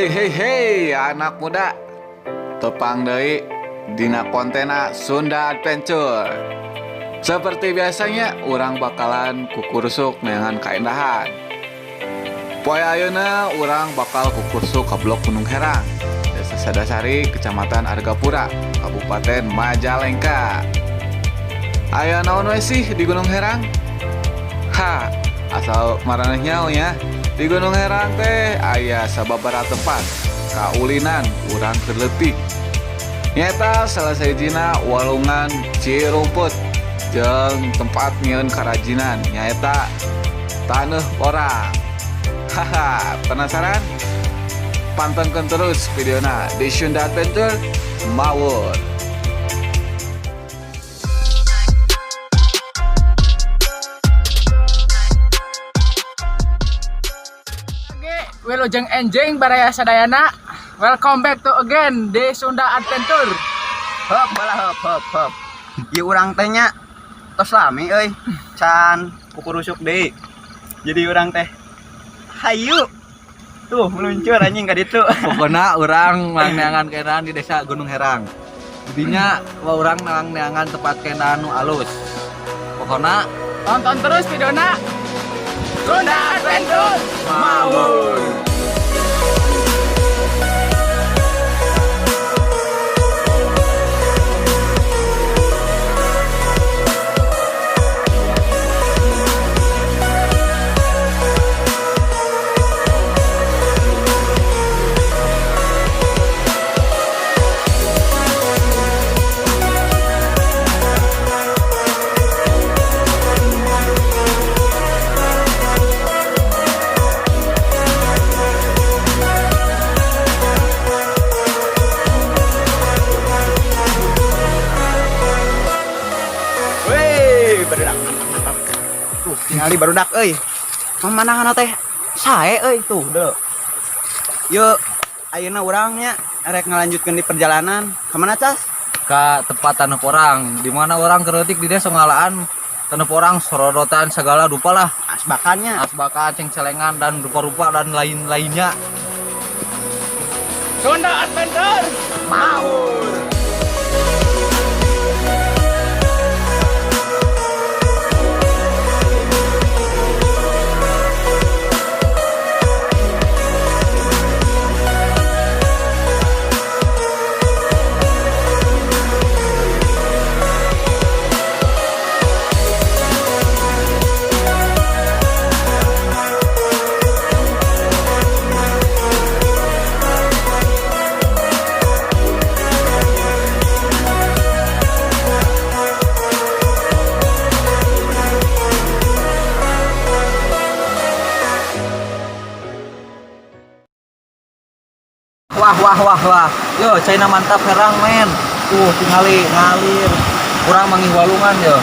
Hey hey hey, anak muda. Tepang deui dina kontena Sunda Adventure. Seperti biasanya, urang bakalan kukurusuk neangan kaindahan. Poe ayeuna urang bakal kukurusuk ke Blok Gunung Herang, Desa Sadasari, Kecamatan Argapura, Kabupaten Majalengka. Aya naon we sih di Gunung Herang? Ha, asal maraneh nyaho nya. Di Gunung Herang teh aya sababaraha tempat kaulinan urang keur leutik. Nyaeta salah sahijina Walungan Cirumput jeung tempat nyieun karajinan, nyaeta Taneuh Porang. Haha, penasaran? Pantengkeun terus videona di Sunda Adventure Mawur. Oke, wilujeng enjing baraya sadayana. Welcome back to again di Sunda Adventure. Hop bala, hop hop hop. Ieu urang teh nya tos lami euy. Can kukurusuk deui. Jadi urang teh hayu. Tuh meluncur anjing ka ditu. Pokoknya urang neangan keindahan di Desa Gunung Herang. Jadinya wah, urang neangan tempat keindahan nu alus. Pokoknya Tonton terus videona Sunda Adventure Mawur. Weh, barudak mantap. Tuh, tingali barudak euy. Pemandangan teh sae euy tuh deuleu. Yuk, ayeuna urang nya rek ngalanjutkeun di perjalanan. Kemana, Cas? Ke tempat Taneuh Porang, di mana urang keur leutik di desa ngalaan Taneuh Porang, sorodotan segala rupa lah. Asbakannya. Asbakan, cengcelengan, dan rupa-rupa dan lain-lainnya. Sunda Adventure Mawur. Wah wah wah wah, yo caina mantap herang men. Tuh tingali ngalir, kurang manggih walungan yo.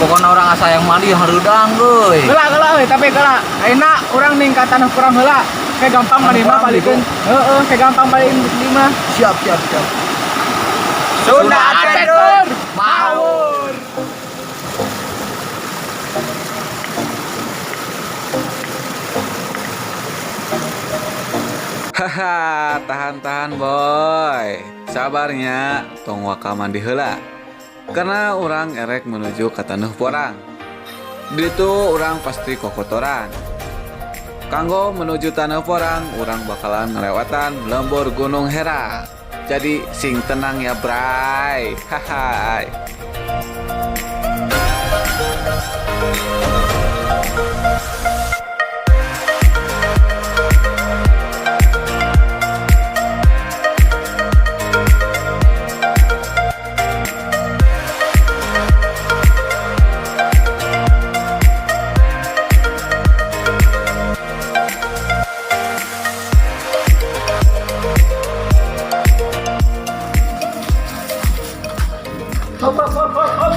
Pokoknya urang asa hayang mandi hareudang euy. Heula heula euy, tapi heula. Ayeuna urang ning ka Taneuh Porang heula. Kayak gampang Taneuh mandi mah Porang balikeun. Heeh, kayak gampang balikin di mah. Siap siap siap. Sunda Adventure Mawur. Haha, tahan-tahan boy. Sabarnya, tong waka mandi heula. Karena urang erek menuju ke Taneuh Porang. Di itu urang pasti kokotoran. Kanggo menuju Taneuh Porang, urang bakalan ngelewatan lembur Gunung Herang. Jadi sing tenang ya, bray. Haha. Hop hop hop hop hop.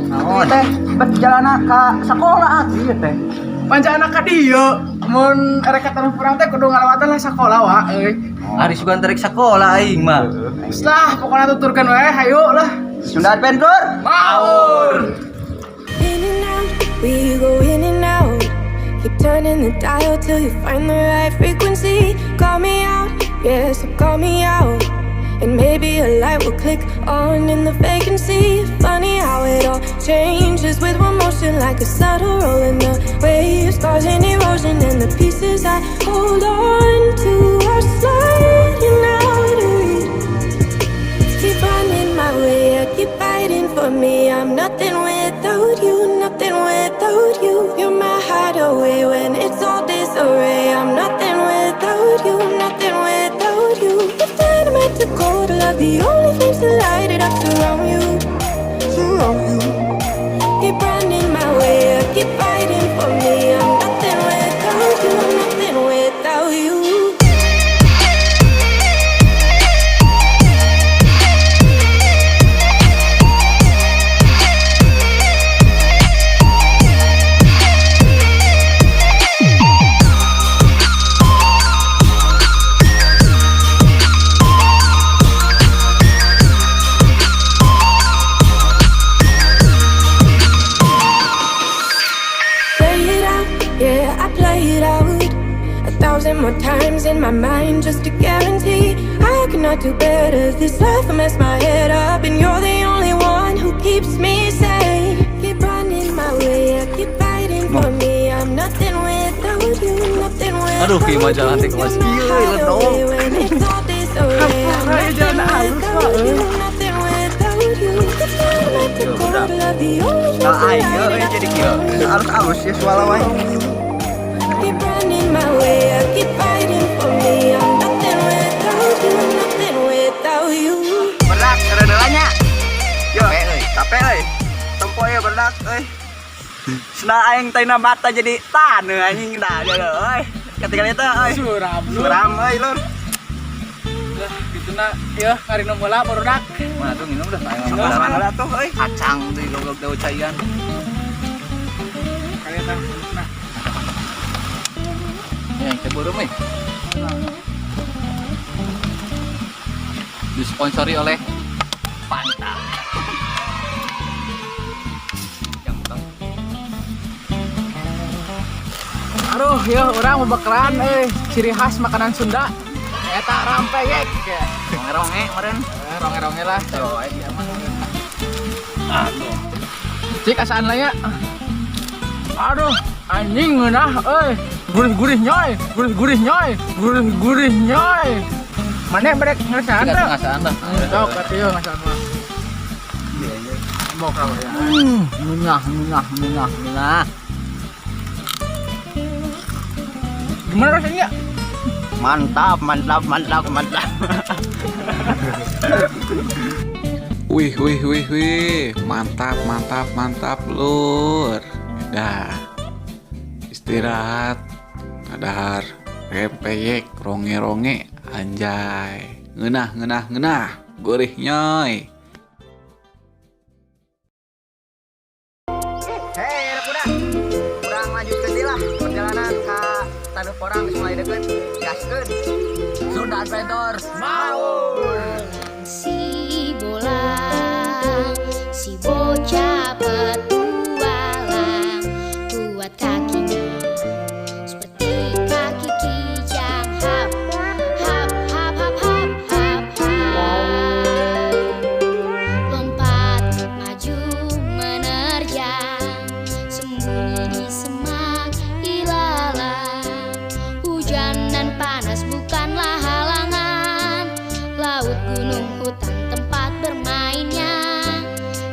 Naon? Teh berjalan ka sekolah atuh ieu teh. Pancana ka dieu mun erek ka Taneuh Porang teh kudu ngalewatan lah sakola wa euy. Ari sugan tarik sekolah aing mah. Geus lah, pokoknya tuturkeun we, hayu lah. Sunda Adventure Mawur. In and out, we go in and out. Keep Turning the dial till you find the right frequency. Call me out, yeah, so call me out. And maybe a light will click on in the vacancy. Funny how it all changes with one motion, like a subtle roll in the waves, causing erosion. And the pieces I hold on to are sliding out of reach. Keep running my way, I keep fighting for me. I'm nothing without you, nothing without you. You're my hideaway when it's all disarray. I'm nothing without you, nothing without you. If dynamite to cold love, the only things to light it up surround you, surround you. Keep running my way, I keep fighting for me. I'm nothing without you, nothing without you. Play it out, yeah, I play it out 1,000 more times in my mind just to guarantee I cannot do better. This life will mess my head up, and you're the only one who keeps me sane. Keep running my way, I keep fighting for me. I'm nothing without you, nothing without Aduh, kieu mah jalan teh you. kelas You're my kieu, ledo. hideaway when it's all disarray. I'm Ayo, jalan nothing halus, without Pak. you, nothing without you. If dynamite to cold love, the only things Nah, to aing light euy it up jadi kieu. Alus-alus ya suara wae. Keep running my way, I keep fighting for me. I'm nothing without you, nothing without you. Barudak eureun nya. Yo, euy, capek euy. Tempo ya barudak euy. Sendal aing teh mata jadi taneuh anjing dah dia euy. Ketika itu euy. Suram lu. Suram euy lur. Lah, gitu na. Ya, ngarinum heula barudak. Mana tuh minum dah aing Minum. mah. Mana tuh euy. Kacang tuh goblok daun caian. Kalian tah. Nah, Ya, yang ceburu mah. Disponsori oleh Fanta. Yang buka. Aduh, ya urang mau bakalan ciri khas makanan Sunda. Eta rempeyek. Ronge-ronge meureun. Eh, ronge-ronge lah. Tuh, aing ieu mah. Aduh. Cik asaan lah ya. Aduh, anjing ngeunah euy. Gurih-gurih nyoy, gurih-gurih nyoy, gurih-gurih nyoy. Mana brek ngerasaan Cik tuh? ngasaan dah. Sok atuh yeuh ngasaan mah. Bok ya. Minah, minah, minah, minah. Gimana rasanya? Mantap, mantap, mantap, mantap. Wih, wih, wih, wih, mantap, mantap, mantap, lur. Dah, istirahat, nadahar, rempeyek, ronge-ronge, anjay. Ngeunah, ngeunah, ngeunah, gurih nyoy. Hei, anak muda. Urang lanjutkeun deui lah perjalanan ka Taneuh Porang geus mulai deket. Gaskeun. Sunda Adventure. Si bolang, si bocah petualang, kuat kakinya seperti kaki kijang. Hap, hap, hap, hap, hap, hap, hap. Lompat maju menerjang, sembunyi di semak ilalang. Hujan dan panas bukanlah halangan, laut, gunung, hutan tempat bermainnya.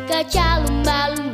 Gajah lumba-lumba.